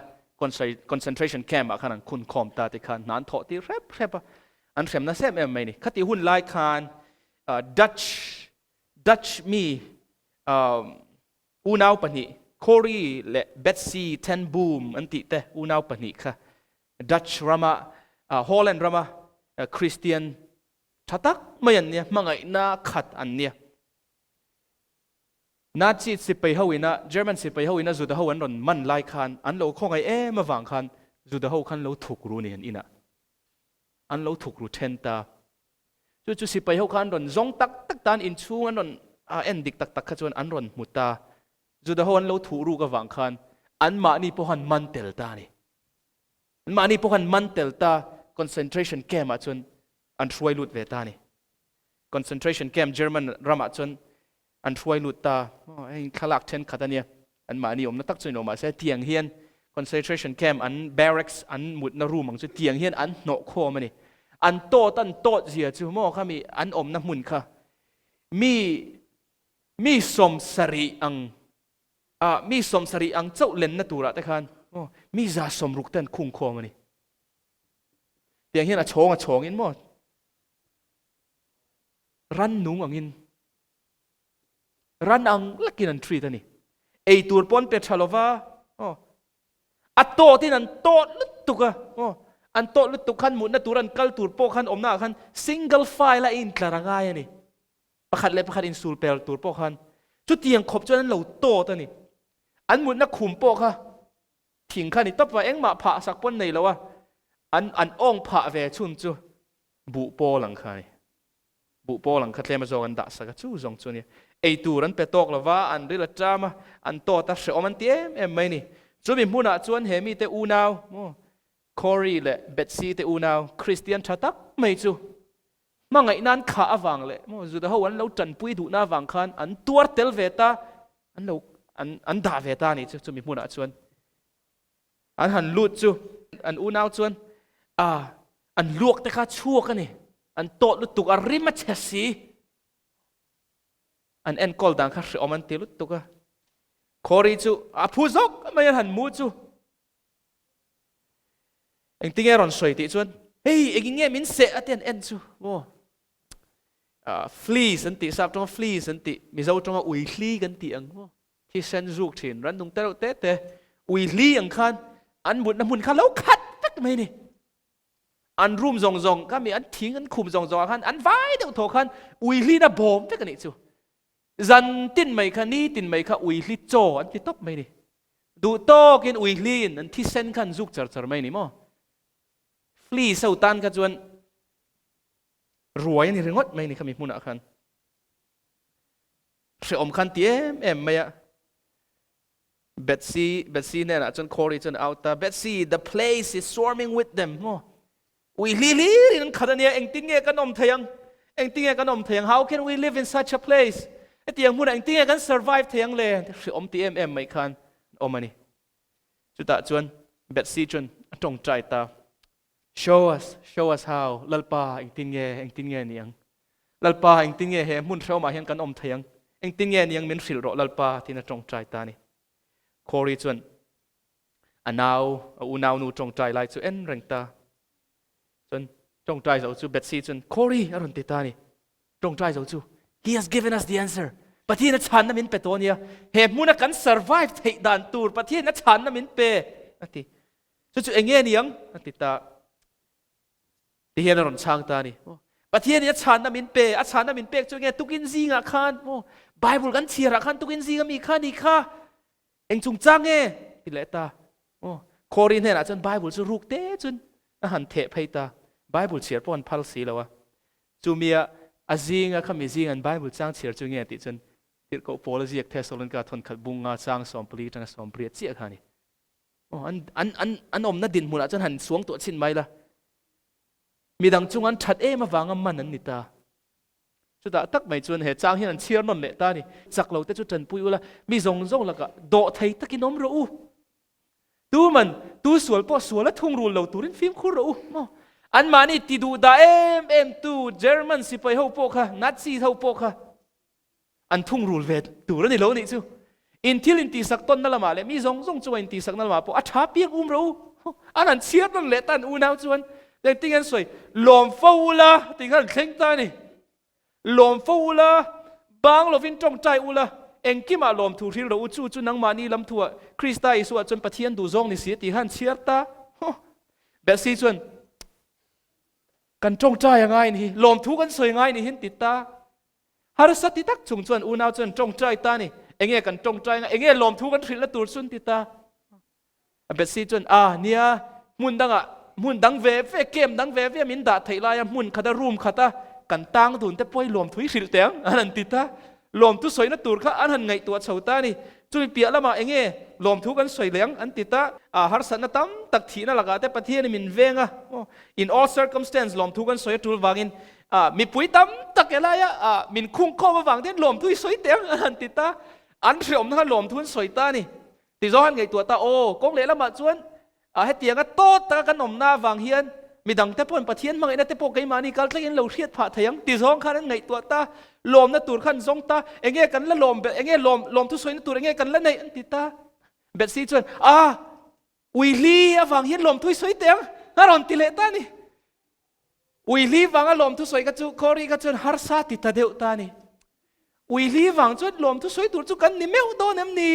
concentration camp ah khan an khun khawm ta te khan hna an thawh tir hrep hrep a, an hrem nasa em em mai a ni. Khati hun lai khan Dutch Dutch mi unau pahnih Corrie leh Betsy ten Boom an tih te unau pahnih kha Dutch rama Holland rama Christian tha tak mai an nia, hmangaihna khat an nia. Nazi sipai ho ina German sipai ho ina Juda ho an rawn man lai khan an lo khawngaih em avang khan Juda ho khan lo thuk ru ni an inah an lo thuk ru then ta. Chu chu sipai ho kha an rawn zawng tak tak ta an inchhung an rawn en dik tak tak kha chuan an rawn hmu ta. Juda ho an lo thuh ruk avang khan anmahni pawh han man tel ta a ni. Anmahni pawh han man tel ta concentration camp ah chuan an hruai lut ve ta a ni. Concentration camp German ramah chuan an hruai lut ta. Heng thlalak thenkhat a nia, anmahni awmna tak chu ni lo mahse tiang hian concentration camp an barracks an mutna room ang chu tiang hian an hnawh khawm a ni. An tawt an tawt zia chu maw kha mi an awmna hmun kha mi mi 70 ang ah mi 70 ang chauh lenna turah te khan maw mi 160 te an khung khawm a ni. Tiang hian a chhawng a chhawngin maw rannung angin ran ang lekin an treat a ni. Ei tur pawh an pe tha lova, aw, a tawtin an tawt lutuk a, aw, an tawt lutuk khan mutna tur an kal tur pawh khan awmna ah khan single file a intlar a ngai a ni. Pakhat leh pakhat insul per tur pawh khan chutiang khawp chuan an lo tawt a ni. An mutna khum pawh kha thing kha ni tawp a, engmah phah sak pawn nei lo a, an an awng phah ve chhun chu buh pawl ang kha a ni. Buh pawl ang kha tlem a zawk an dah sak a, chu zawng chu a nia. Ei tur an pe tawk lo va, an ril a ṭam a, an tawt a, hrehawm an ti em em mai a ni. Chumi hmunah chuan he mite unau, maw, Corey leh Betsy te unau, Kristian ṭha tak mai chu hmangaihna an khah avang leh maw Juda ho an lo ṭanpui duhna avang khan an tuar tel ve ta, an lo an an dah ve ta a nih chu chumi hmunah chuan. An han lut chu an unau chuan a an luak te kha chhuak a ni, an tawt lutuk a rim a chhe si. An enkawl dan kha hreawm an ti lutuk a. Corey chu a phu zawk mai an han mu chu. Engtinge rawn sawi tih chuan hei engin nge min seh a ti an en chu maw. Fleas an tih sap tawnga fleas an tih Mizo tawnga ui hli kan tih ang maw. Thisen zuk thin rannung te reuh te te ui hli ang khan an mutna hmun kha lo khat vek mai ni. An room zawng zawng kha mi an thing an khum zawng zawng ah khan an vai deuh thaw khan ui hli na bawm vek a nih chu. Zan tin mai kha ni tin mai kha ui hli chaw an ti tawp mai ni. Duh tawk in ui hli in an thisen kha an zuk char char mai ni maw. Fleas ho tan kha chuan ruai a ni ringawt mai ni khami hmunah khan. Hreawm khan ti em em mai a. Betsy, Betsy hnenah chuan Corey chuan a out a, Betsy, the place is swarming with them. Maw? Ui hli hlir in an khat ania, engtin nge kan awm thei ang? Engtin nge kan awm thei ang? How can we live in such a place? Hetiang hmunah engtin nge kan survive thei ang le? Hreawm ti em em mai khan an awm a ni. Chutah chuan Betsy chuan a tawngtai ta. Show us, show us how, Lalpa engtin nge, engtin nge ni ang? Lalpa engtin nge he hmun hrehawmah hian kan awm thei ang? Engtin nge ni ang min hrilh rawh Lalpa tiin a tawngtai ta a ni. Corey chuan a nau, a unaunu tawngtai lai chu en reng ta. Chuan tawngtai zo chu Betsy chuan Corey a rawn ti ta a ni. Tawngtai zo chu He has given us the answer. Pathian a chhanna min pe tawh a nia. He hmuna kan survive theih dan tur Pathian a chhanna min pe a ti. Chu chu enge ni ang? A ti ta. Ti hian a rawn chhang ta a ni. Pathian in a chhanna min pe, a chhanna min pek chu enge tukin zingah khan, Bible kan chhiarah khan tukin zinga mi kha ni kha eng chungchang nge ti leh ta. Khawri hnenah chuan Bible chu ruk te chun a han theh phei ta. Bible chhiar pawh an phal si lo a. Chumia a zinga kha mi zing an Bible chang chhiar chu nge tih chuan Tirhkoh Paul a ziak Thesalonika thawnkhat bunga chang 14 atanga 18 chiah kha a ni. Aw, an, an, an, an awmna dinhmunah chuan han suang tuah chhin mai la. Midang chung an that em avanga man an ni ta. Chutah tak mai chuan he chang hian an chhiar nawn leh ta a ni. Chak lo te chu tanpui ula, mi zawng zawng lakah dawh thei takin awm rawh u. Tu man, tu sual pawh sual a thungrul lo turin fimkhur rawh u. Maw? Anmahni ti duh dah em em tu German sipai ho pawh kha, Nazis ho pawh kha, An thungrul ve tur a ni lo nih chu. In thil intihsak tawnna lamah leh mi zawng zawng chunga intihsakna lamah pawh a tha piak um rawh u. An han chhiar nawn leh ta an unau chuan engtin nge an sawi? Lawm fo ula tih kha an thleng ta a ni. Lawm fo ula, bang lovin tawngtai ula, engkimah lawmthu hril rawh u, chu chu nangmahni lam thuah Krista Isua chuan Pathian duhzawng ni si a tih kha an chhiar ta. Bethsy chuan kan tawngtai a ngai ni hi, lawmthu kan sawi ngai ni hi an ti ta. Harsa ti tak chung chuan unau chuan tawngtai ta ni. Enge kan tawngtai nga, enge lawmthu kan hrilhna tur chu an ti ta. A Betsy chuan, A, nia, hmun dangah, hmun dang ve ve, camp dang ve ve min dah theih laia hmun khata, room khata kan tang dun te pawh hi lawmthu hi hrilh teh ang, an han ti ta. Lawmthu sawina tur kha an han ngaihtuah chho ta a ni. Chumi piah lamah enge lawmthu kan sawi leh ang, an ti ta. A, harsatna tam tak thihna lakah te Pathianin min veng a, in all circumstance lawmthu kan sawi a tul vangin A, mipui tam tak helaia a, min khung khawm avang te hian lawmthu i sawi teh ang a han ti ta. An hreawmna kha lawmthu an sawi ta a ni. Ti zawng han ngaihtuah ta, aw, kawng lehlamah chuan a, hetianga tawt taka kan awmna avang hian midangte pawhin Pathian hmangaihna te pawh keimahni kal thlengin lo hriat phah thei ang ti zawng khan an ngaihtuah ta. Lawmna tur kha an zawng ta, enge kan la lawm belh, enge lawm, lawmthu sawina tur enge kan la neih an ti ta. Betsy chuan, a, ui hli avang hian lawmthu i sawi teh ang a rawn ti leh ta a ni. Ui hli vanga lawmthu sawi kha chu Corey kha chuan harsa ti ta deuh ta a ni. Ui hli vang chuan lawmthu sawi tur chu kan ni meuh dawn em ni?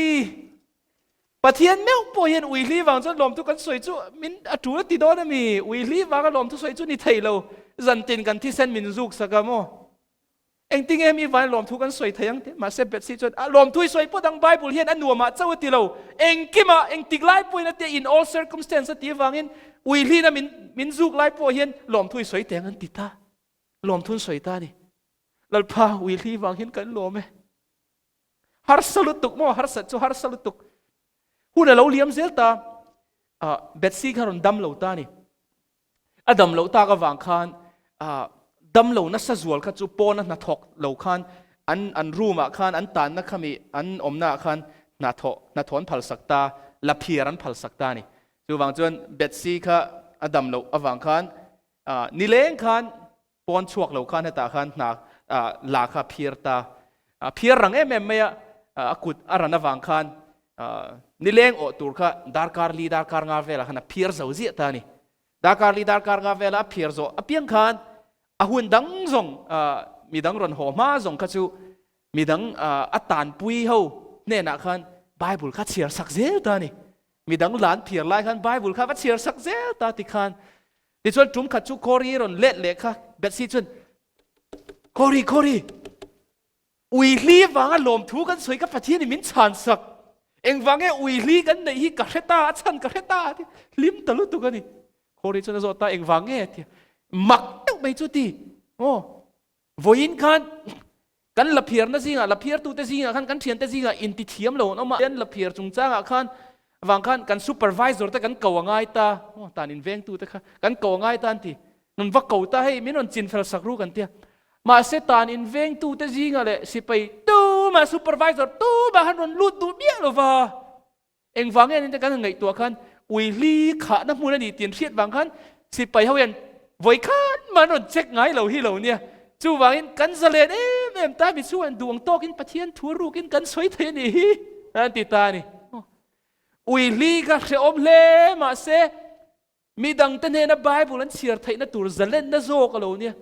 Pathian meuh pawh hian ui hli vang chuan lawmthu kan sawi chu min a tul a ti dawn a mi? Ui hli vanga lawmthu sawi chu ni thei lo. Zantin kan thisen min zuk sak a maw? Engtinge mi vain lawmthu kan sawi thei ang tih? Mahse Betsy chuan, A lawmthu i sawi pawt ang, Bible hian a nuamah chauh a ti lo. Engkimah, engtik lai pawhin a tia, in all circumstance a ti avangin ui hlina min min zuk lai pawh hian lawmthu i sawi teh ang an ti ta. Lawmthu an sawi ta a ni. Lalpa, ui hli vang hian kan lawm e. Harsa lutuk maw? Harsat chu harsa lutuk. Hun a lo liam zel ta. Betsy kha rawn dam lo ta a ni. A dam loh tak avang khan dam lo nasa zual kha chu pawna hnathawk lo khan an an room ah khan an tanna khami an awmna ah khan hnathawh hnathawh an phalsak ta, la phiar an phalsak ta a ni. Chuvang chuan Betsy kha a dam loh avang khan nileng khan pawn chhuak lo khan hetah khan hna la kha phiar ta. Phiar rang em em mai a, a kut a ran avang khan nileng awh tur kha darkar li darkar nga velah khan a phiar zo ziah ta a ni. Darkar li darkar nga vela a phiar zawh apiang khan a hun dang zawng midang rawn haw hma zawng kha chu midang a tanpui ho hnenah khan Bible kha chhiar sak zel ta a ni. Midang lan phiar lai khan Bible kha va chhiar sak zel ta ti khan Tichuan tum khat chu Cory rawn let leh kha Betsy chuan Cory, Cory, ui hli vanga lawmthu kan sawi kha Pathianin min chhan sak. Engvang nge ui hli kan neih hi ka hre ta, a chhan ka hre ta a ti. Hlim ta lutuk a ni. Cory chuan a zawt ta, engvang nge a ti. Mak deuh mai chu ti. Aw, Vawiin khan kan laphiarna zingah, laphiartute zingah khan, kan thiante zingah intithiam lo an awm a. An laphiar chungchangah khan vang khan kan supervisor te kan ko a ngai ta, aw tan invengtute kha kan ko a ngai ta an ti. Kan va ko ta hei min rawn chinfel sak ru kan tia. Mahse tan invengtute zingah leh sipai tumah supervisor tumah khan rawn lut duh miah lo va. Engvang nge an kan han ngaihtuah khan ui hli khahna hmun a ni tih an hriat vang khan sipai ho hian vawi khat mah an rawn check ngai lo hi lo nia. Chuvangin kan zalen em em ta mi chhungah duh ang tawkin Pathian thu rukin kan sawi thei a nih hi an ti ta a ni. Ui hli kha hrehawm hle mahse midangte hnena Bible an chhiar theihna tur zalenna zawk a lo nia.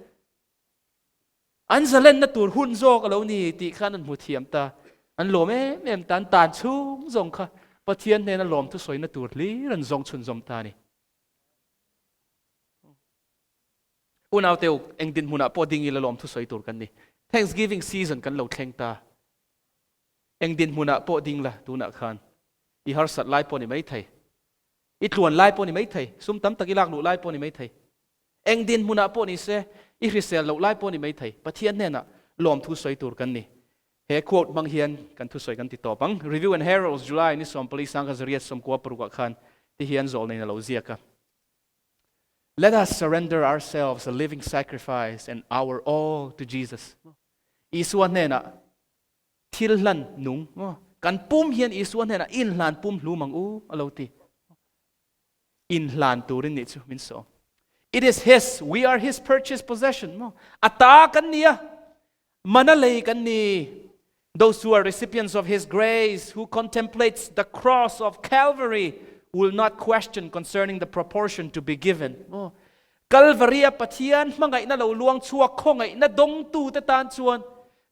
An zalenna tur hun zawk a lo ni tih khan an hmu thiam ta. An lawm em em ta, an tan chhung zawng kha Pathian hnena lawmthu sawina tur hlir an zawng chhunzawm ta a ni. Unaute u, eng dinhmunah pawh ding ila lawmthu sawi tur kan ni. Thanksgiving season kan lo thleng ta. Eng dinhmunah pawh ding la tunah khan i harsat lai pawh ni mai thei. I tluan lai pawh ni mai thei. Sum tam tak i lak luh lai pawh ni mai thei. Eng dinhmunah pawh ni se, i hrisel loh lai pawh ni mai thei, Pathian hnenah lawmthu sawi tur kan ni. He quote hmang hian kan thusawi kan ti tawp ang. Review and Herald, July ni 14 sangkha 8 96 ah khan ti hian zawlneiin a lo ziak a. Let us surrender ourselves a living sacrifice and our all to Jesus. Isua hnenah thil hlan nung kan pum hian Isua hnenah inhlan pum hlum ang u a lo ti. Inhlan turin nih chu min sawm. It is his, we are his purchased possession. Mo. A ta kan ni a, mana lei kan ni. Those who are recipients of his grace, who contemplates the cross of Calvary, will not question concerning the proportion to be given. Mo. Calvary a Pathian hmangaihna lo luang chhuak khawngaihna dawngtu te tan chuan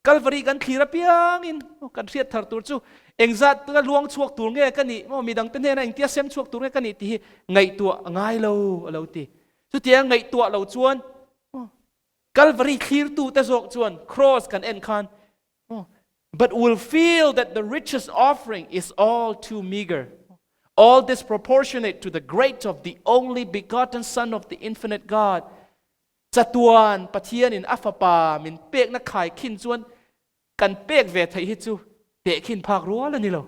Kalvari kan thlir apiangin kan hriat thar tur chu engzat ka luang chhuak tur nge ka nih maw midangte hnena engtia sem chhuak tur nge ka nih tih hi ngaihtuah a ngai lo a lo ti. Chutia ngaihtuah lo chuan Kalvari thlirtute zawk chuan cross kan en khan but will feel that the richest offering is all too meager, all disproportionate to the great of the only begotten Son of the infinite God. Chatuan Pathianin a Fapa min pekna khaikhin chuan kan pek ve theih hi chu tehkhin phak rual a ni lo.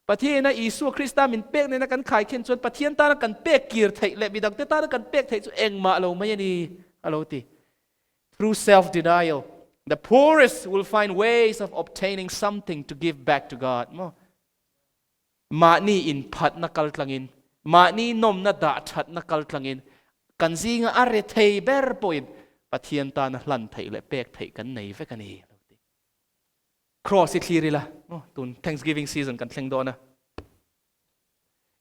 Pathianina Isua Krista min pek nena kan khaikhin chuan Pathian tana kan pek kir theih leh midangte tana kan pek theih chu engmah lo mai a ni, a lo ti. Through self-denial, the poorest will find ways of obtaining something to give back to God. Maw? Mahni inphatna kal tlangin, mahni nawmna dah thatna kal tlangin kan zinga a rethei ber pawhin Pathian tana hlan theih leh pek theih kan nei vek a ni a lo ti. Cross hi thlir ila, tun Thanksgiving season kan thleng dawn a.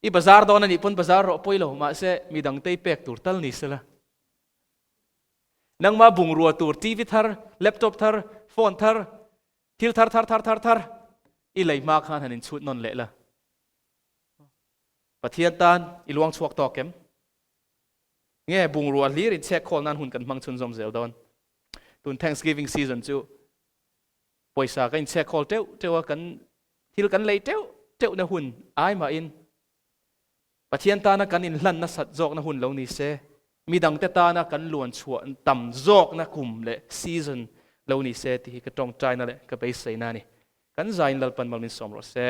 I bazar dawn a nih pawn bazar rawh pawi lo, mahse midangte i pek tur tal ni sela. Nangma bungrua tur TV thar, laptop thar, phone thar, Thil thar thar thar thar thar i lei hma khan han inchhut nawn leh la. Pathian tan i luang chhuak tawk em? Nge bungrua hlir inchhek khawl nan hun kan hmang chhunzawm zel dawn? Tun Thanksgiving season chu Pawisa kan inchhek khawl teuh teuh a, kan thil kan lei teuh teuhna hun ai mahin Pathian tana kan inhlan nasat zawkna hun lo ni se, midangte tana kan luan chhuah tam zawkna kum leh season lo ni se tih hi ka tawngtaina leh ka beiseina a ni. Kan zain Lalpan mal min sawm rawh se.